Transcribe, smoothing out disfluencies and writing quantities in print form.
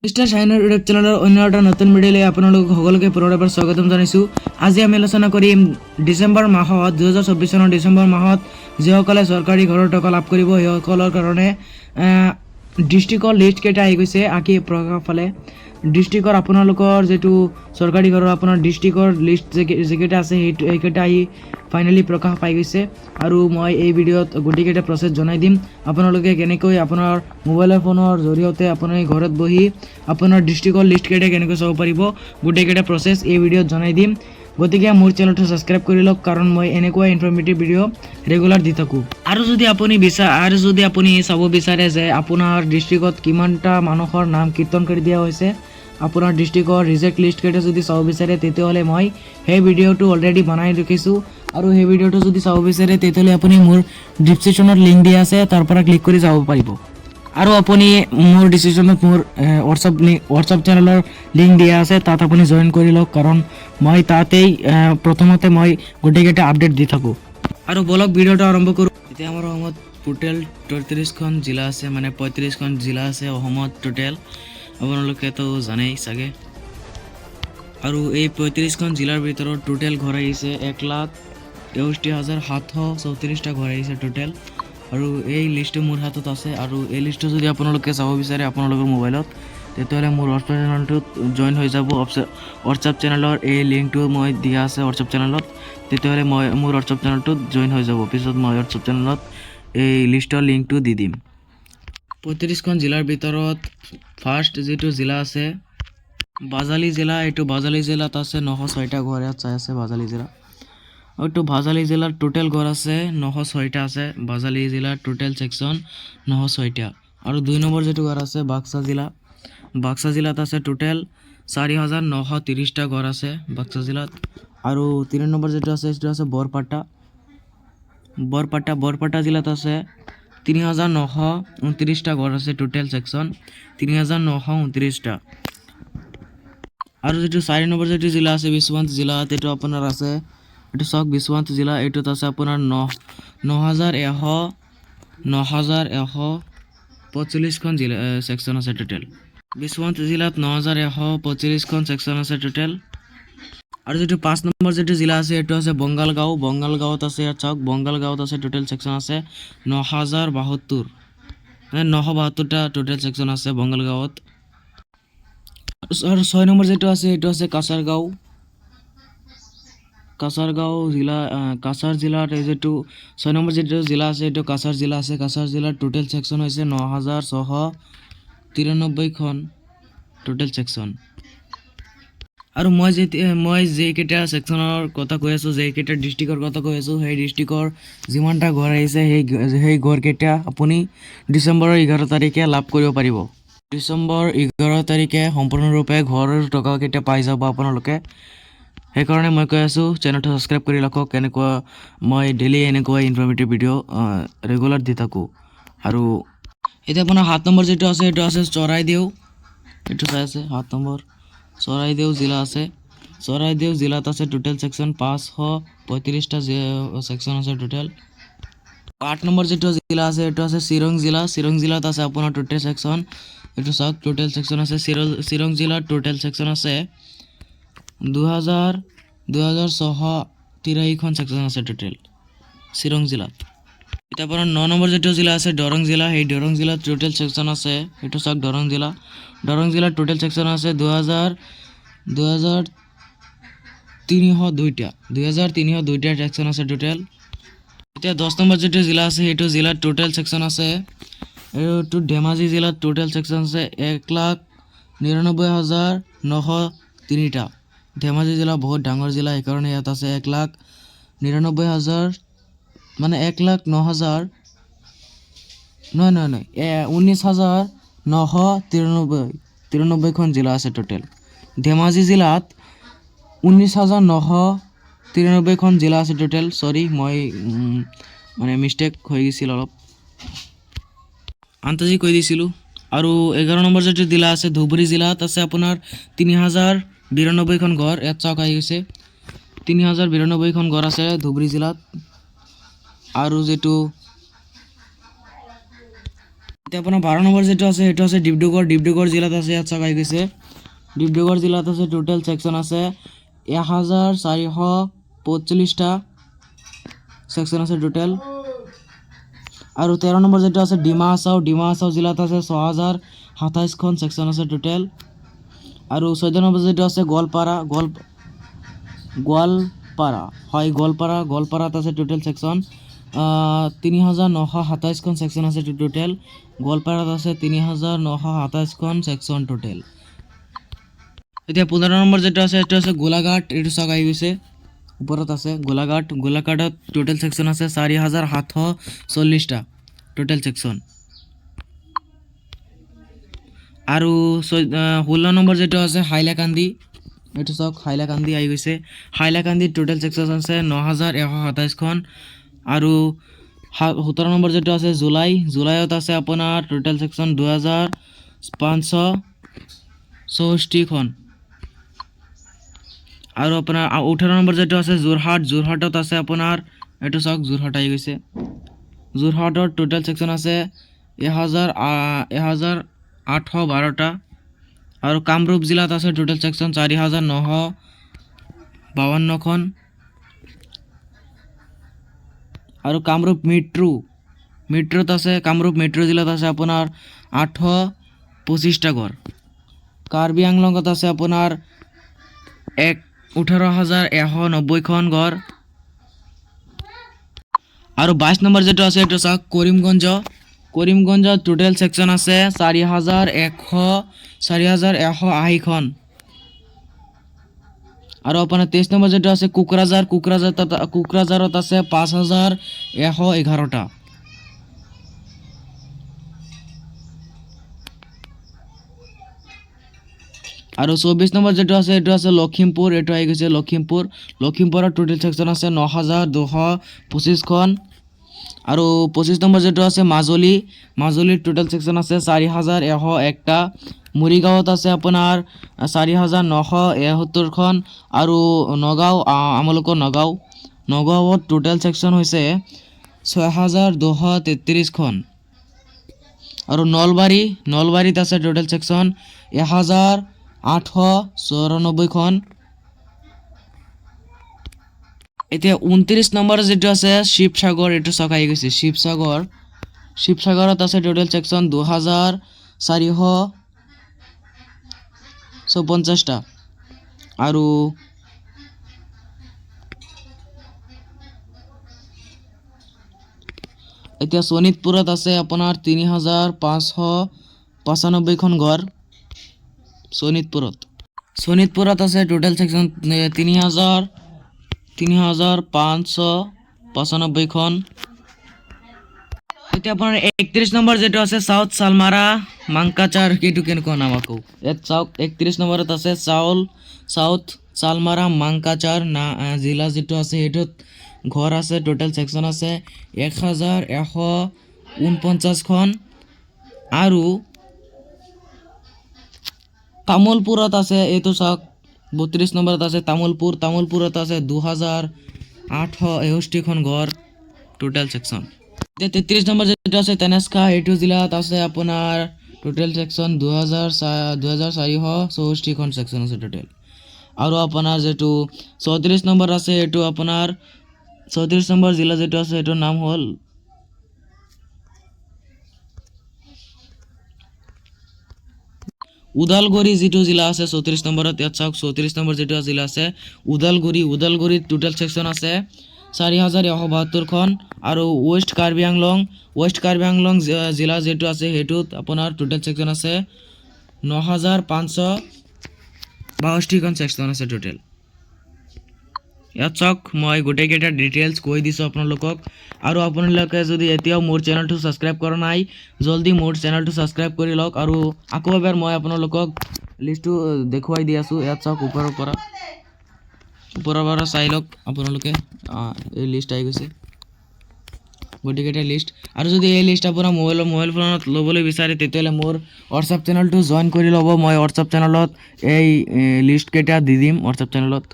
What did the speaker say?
Mister শ্বাহিনৰ YouTube চেনেলৰ অন্য এটা নতুন ভিডিঅ'লৈ আপোনালোক সকলোকে পুনৰ এবাৰ স্বাগতম জনাইছোঁ। আজি আমি আলোচনা কৰিম ডিচেম্বৰ মাহত, 2024 চনৰ ডিচেম্বৰ মাহত যিসকলে চৰকাৰী ঘৰৰ টকা লাভ কৰিব, সেইসকলৰ কাৰণে ডিষ্ট্ৰিক্টৰ লিষ্ট কেইটা আহি গৈছে। আকি প্ৰকাশ পালে ডিষ্ট্ৰিক্টৰ আপোনালোকৰ যিটো চৰকাৰী ঘৰৰ আপোনাৰ ডিষ্ট্ৰিক্টৰ লিষ্ট যিকেইটা আছে, সেইকেইটা আহি ফাইনেলি প্ৰকাশ পাই গৈছে। আৰু মই এই ভিডিঅ'ত গোটেইকেইটা প্ৰচেছ জনাই দিম, আপোনালোকে কেনেকৈ আপোনাৰ মোবাইলৰ ফোনৰ জৰিয়তে আপুনি ঘৰত বহি আপোনাৰ ডিষ্ট্ৰিক্টৰ লিষ্টকেইটা কেনেকৈ চাব পাৰিব, গোটেইকেইটা প্ৰচেছ এই ভিডিঅ'ত জনাই দিম। গতিকে মোৰ চেনেলটো ছাবস্ক্ৰাইব কৰি লওক, কাৰণ মই এনেকুৱা ইনফৰ্মেটিভ ভিডিঅ' ৰেগুলাৰ দি থাকোঁ। আৰু যদি আপুনি চাব বিচাৰে যে আপোনাৰ ডিষ্ট্ৰিক্টত কিমানটা মানুহৰ নাম কৰ্তন কৰি দিয়া হৈছে, আপোনাৰ ডিষ্ট্ৰিক্টৰ ৰিজেক্ট লিষ্টকেইটা যদি চাব বিচাৰে, তেতিয়াহ'লে মই সেই ভিডিঅ'টো অলৰেডি বনাই ৰাখিছোঁ। আৰু সেই ভিডিঅ'টো যদি চাব বিচাৰে, তেতিয়াহ'লে আপুনি মোৰ ডিছক্ৰিপশ্যনত লিংক দিয়া আছে, তাৰ পৰা ক্লিক কৰি যাব পাৰিব। আৰু আপুনি মোৰ ডিছক্ৰিপশ্যনত মোৰ হোৱাটছআপ লিংক, হোৱাটছআপ চেনেলৰ লিংক দিয়া আছে, তাত আপুনি জইন কৰি লওক, কাৰণ মই তাতেই প্ৰথমতে মই গোটেইকেইটা আপডেট দি থাকোঁ। আৰু বলক, ভিডিঅ'টো আৰম্ভ কৰোঁ। এতিয়া আমাৰ অসমত টোটেল 33খন জিলা আছে, মানে 35খন জিলা আছে অসমত টোটেল, আপোনালোকেতো জানেই চাগে। আৰু এই 35খন জিলাৰ ভিতৰত টোটেল ঘৰ আহিছে 1,61,734টা ঘৰ আহিছে টোটেল। আৰু এই লিষ্টটো মোৰ হাতত আছে। আৰু এই লিষ্টটো যদি আপোনালোকে চাব বিচাৰে আপোনালোকৰ মোবাইলত, তেতিয়াহ'লে মোৰ হোৱাটছআপ চেনেলটোত জইন হৈ যাব। হোৱাটছআপ চেনেলৰ এই লিংকটো মই দিয়া আছে হোৱাটছআপ চেনেলত। তেতিয়াহ'লে মই মোৰ হোৱাটছআপ চেনেলটোত জইন হৈ যাব। পিছত মই হোৱাটছআপ চেনেলত এই লিষ্টৰ লিংকটো দি দিম। 35খন জিলাৰ ভিতৰত ফাৰ্ষ্ট যিটো জিলা আছে, বাজালি জিলা। এইটো বাজালি জিলাত আছে 906টা ঘৰ। ইয়াত চাই আছে বাজালি জিলা। এইটো বাজালি জিলাৰ টোটেল ঘৰ আছে 906টা আছে। বাজালি জিলাৰ টোটেল ছেকশ্যন 906টা। আৰু 2 নম্বৰ যিটো ঘৰ আছে, বাক্সা জিলা। বাক্সা জিলাত আছে টোটেল 4930টা ঘৰ আছে বাক্সা জিলাত। আৰু 3 নম্বৰ যিটো আছে, সেইটো আছে বৰপেটা। বৰপেটা জিলাত আছে 3929টা ঘৰ আছে, টোটেল ছেকশ্যন 3929টা। আৰু যিটো 4 নম্বৰ যিটো জিলা আছে, বিশ্বনাথ জিলাত, এইটো আপোনাৰ আছে, এইটো চাওক, বিশ্বনাথ জিলা, এইটোত আছে আপোনাৰ ন ন হাজাৰ এশ 9145খন জিলা ছেকশ্যন আছে টোটেল। বিশ্বনাথ জিলাত 9145খন ছেকশ্যন আছে টোটেল। আৰু যিটো 5 নম্বৰ যিটো জিলা আছে, সেইটো আছে বঙাইগাঁও। বঙাইগাঁৱত আছে, ইয়াত চাওক, বঙাইগাঁৱত আছে টোটেল ছেকশ্যন আছে 9072, মানে 972টা টোটেল ছেকশ্যন আছে বঙাইগাঁৱত। আৰু 6 নম্বৰ যিটো আছে, সেইটো আছে কাছাৰগাঁও। কাছাৰগাঁও জিলা, কাছাৰ জিলাত এই যিটো 6 নম্বৰ যিটো জিলা আছে, এইটো কাছাৰ জিলা আছে। কাছাৰ জিলাৰ টোটেল ছেকশ্যন হৈছে 9693খন টোটেল ছেকশ্যন। আৰু মই যিকেইটা ছেকশ্যনৰ কথা কৈ আছোঁ, যিকেইটা ডিষ্ট্ৰিক্টৰ কথা কৈ আছোঁ, সেই ডিষ্ট্ৰিক্টৰ যিমানটা ঘৰ আহিছে, সেই ঘৰকেইটা আপুনি ডিচেম্বৰৰ 11 তাৰিখে লাভ কৰিব পাৰিব। ডিচেম্বৰ 11 তাৰিখে সম্পূৰ্ণৰূপে ঘৰৰ টকাকেইটা পাই যাব আপোনালোকে। সেইকাৰণে মই কৈ আছোঁ, চেনেলটো ছাবস্ক্ৰাইব কৰি ৰাখক। কেনেকুৱা মই ডেইলি এনেকুৱা ইনফৰ্মেটিভ ভিডিঅ' ৰেগুলাৰ দি থাকোঁ। আৰু এতিয়া আপোনাৰ 7 নম্বৰ যিটো আছে, সেইটো আছে চৰাইদেউ। এইটো চাই আছে, 7 নম্বৰ চৰাইদেউ জিলা আছে। চৰাইদেউ জিলাত আছে টোটেল ছেকশ্যন 535টা ছেকশ্যন আছে টোটেল। 8 নম্বৰ যিটো জিলা আছে, এইটো আছে চিৰং জিলা। চিৰং জিলাত আছে আপোনাৰ টোটেল ছেকশ্যন, এইটো চাওক, টোটেল ছেকশ্যন আছে চিৰং জিলাত টোটেল ছেকশ্যন আছে 2683খন ছেকশ্যন আছে টোটেল চিৰং জিলাত। এতিয়া আপোনাৰ 9 নম্বৰ যিটো জিলা আছে, দৰং জিলা। সেই দৰং জিলাত টোটেল ছেকশ্যন আছে, সেইটো চাওক, দৰং জিলা। দৰং জিলাত টোটেল ছেকশ্যন আছে 2302টা, 2302টা ছেকশ্যন আছে টোটেল। এতিয়া 10 নম্বৰ যিটো জিলা আছে, সেইটো জিলাত টোটেল ছেকশ্যন আছে, এইটো ধেমাজি জিলাত টোটেল ছেকশ্যন আছে 1,99,903টা। ধেমাজি জিলা বহুত ডাঙৰ জিলা, সেইকাৰণে ইয়াত আছে 1,99,000, মানে 1,09,000, নহয় নহয় নহয় 19,993, 93খন জিলা আছে টোটেল। ধেমাজি জিলাত 19,993খন জিলা আছে টোটেল। চৰি, মই মানে মিষ্টেক হৈ গৈছিল অলপ, আন্তাজি কৈ দিছিলোঁ। আৰু 11 নম্বৰ যিটো জিলা আছে, ধুবুৰী জিলাত আছে আপোনাৰ 3092খন ঘৰ। ইয়াত চাওক, আহি গৈছে, 3092খন ঘৰ আছে ধুবুৰী জিলাত। আৰু যিটো এতিয়া এতিয়া আপোনাৰ 12 নম্বৰ যিটো আছে, সেইটো আছে ডিব্ৰুগড়। ডিব্ৰুগড় জিলাত আছে, ইয়াত চাওক আহি গৈছে। ডিব্ৰুগড় জিলাত আছে, টোটেল ছেকশ্যন আছে 1445টা ছেকশ্যন আছে টোটেল। আৰু 13 নম্বৰ যিটো আছে ডিমা হাছাও। ডিমা হাছাও জিলাত আছে 6027খন ছেকশ্যন আছে টোটেল। আৰু 14 নম্বৰ যিটো আছে গোৱালপাৰা, গোৱালপাৰা হয়, গোৱালপাৰা। গোৱালপাৰাত আছে টোটেল ছেকশ্যন 3927খন ছেকশ্যন আছে টোটেল। গোৱালপাৰাত আছে 3927খন ছেকশ্যন টোটেল। এতিয়া 15 নম্বৰ যিটো আছে, সেইটো আছে গোলাঘাট। এইটো চাওক আহি গৈছে, ওপৰত আছে গোলাঘাট। গোলাঘাটত টোটেল ছেকশ্যন আছে 4740টা টোটেল ছেকশ্যন। আৰু 16 নম্বৰ যিটো আছে হাইলাকান্দি। এইটো চাওক, হাইলাকান্দি আহি গৈছে। হাইলাকান্দিত টোটেল ছেকশ্যন আছে 9127খন। আৰু 17 নম্বৰ যিটো আছে জোনাই। জোনাইত আছে আপোনাৰ টোটেল ছেকশ্যন 2564খন। আৰু আপোনাৰ 18 নম্বৰ যিটো আছে যোৰহাট। যোৰহাটত আছে আপোনাৰ, এইটো চাওক, যোৰহাট আহি গৈছে। যোৰহাটৰ টোটেল ছেকশ্যন আছে 1812টা। আৰু কামৰূপ জিলাত আছে টোটেল ছেকশ্যন 4952খন। আৰু কামৰূপ মেট্ৰ'ত আছে, কামৰূপ মেট্ৰ' জিলাত আছে আপোনাৰ 825টা ঘৰ। কাৰ্বি আংলঙত আছে আপোনাৰ 18,190খন ঘৰ। আৰু 22 নম্বৰ যিটো আছে, এইটো চাওক কৰিমগঞ্জ। কৰিমগঞ্জত টোটেল ছেকশ্যন আছে 4180খন। আৰু আপোনাৰ 23 নম্বৰ যিটো আছে কোকৰাঝাৰ। কোকৰাঝাৰত আছে 5111টা। আৰু 24 নম্বৰ যিটো আছে, এইটো আছে লখিমপুৰ। এইটো আহি গৈছে লখিমপুৰ। লখিমপুৰত টোটেল ছেকশ্যন আছে 9225খন। আৰু 25 নম্বৰ যিটো আছে মাজুলী। মাজুলীৰ টোটেল ছেকশ্যন আছে 4101টা। মৰিগাঁৱত আছে আপোনাৰ 4971খন। আৰু নগাঁও, আমালোকৰ নগাঁও, নগাঁৱত টোটেল ছেকশ্যন হৈছে 6233খন। আৰু নলবাৰী, নলবাৰীত আছে টোটেল ছেকশ্যন 1894খন। এতিয়া 29 নম্বৰ যিটো আছে শিৱসাগৰ। এইটো চাওক আহি গৈছে শিৱসাগৰ। শিৱসাগৰত আছে টোটেল ছেকশ্যন 2454টা। আৰু এতিয়া শোণিতপুৰত আছে আপোনাৰ 3595খন ঘৰ শোণিতপুৰত। শোণিতপুৰত আছে টোটেল ছেকশ্যন 3595খন। এতিয়া আপোনাৰ 31 নম্বৰ যিটো আছে চাউথ চালমাৰা মাংকাচাৰ। এইটো কেনেকুৱা নাম আকৌ! ইয়াত চাওক, 31 নম্বৰত আছে চাউথ চালমাৰা মাংকাচাৰ না জিলা যিটো আছে, সেইটোত ঘৰ আছে, টোটেল ছেকশ্যন আছে 1149খন। আৰু তামোলপুৰত আছে, এইটো চাওক, 32 নম্বৰত আছে তামোলপুৰ। তামোলপুৰত আছে 2861খন ঘৰ টোটেল ছেকশ্যন। এতিয়া 33 নম্বৰ যিটো আছে তেনেস্কা। এইটো জিলাত আছে আপোনাৰ টোটেল ছেকশ্যন 2464খন ছেকশ্যন আছে টোটেল। আৰু আপোনাৰ যিটো 34 নম্বৰ আছে, এইটো আপোনাৰ 34 নম্বৰ জিলা যিটো আছে, সেইটোৰ নাম হ'ল ওদালগুৰি। যিটো জিলা আছে 34 নম্বৰত, ইয়াত চাওক, 34 নম্বৰ যিটো জিলা আছে ওদালগুৰি। ওদালগুৰিত টোটেল ছেকশ্যন আছে 4172খন। আৰু ৱেষ্ট কাৰ্বি আংলং জিলা যিটো আছে, সেইটোত আপোনাৰ টোটেল ছেকশ্যন আছে 9562খন ছেকশ্যন আছে টোটেল। ইয়াত চাওক, মই গোটেইকেইটা ডিটেইলছ কৈ দিছোঁ আপোনালোকক। আৰু আপোনালোকে যদি এতিয়াও মোৰ চেনেলটো ছাবস্ক্ৰাইব কৰা নাই, জলদি মোৰ চেনেলটো ছাবস্ক্ৰাইব কৰি লওক। আৰু আকৌ এবাৰ মই আপোনালোকক লিষ্টটো দেখুৱাই দি আছোঁ। ইয়াত চাওক, ওপৰৰ পৰা চাই লওক আপোনালোকে। এই লিষ্ট আহি গৈছে গোটেইকেইটা লিষ্ট। আৰু যদি এই লিষ্ট আপোনাৰ মোবাইল ফোনত ল'বলৈ বিচাৰে, তেতিয়াহ'লে মোৰ হোৱাটছআপ চেনেলটো জইন কৰি ল'ব। মই হোৱাটছআপ চেনেলত এই লিষ্টকেইটা দি দিম হোৱাটছআপ চেনেলত।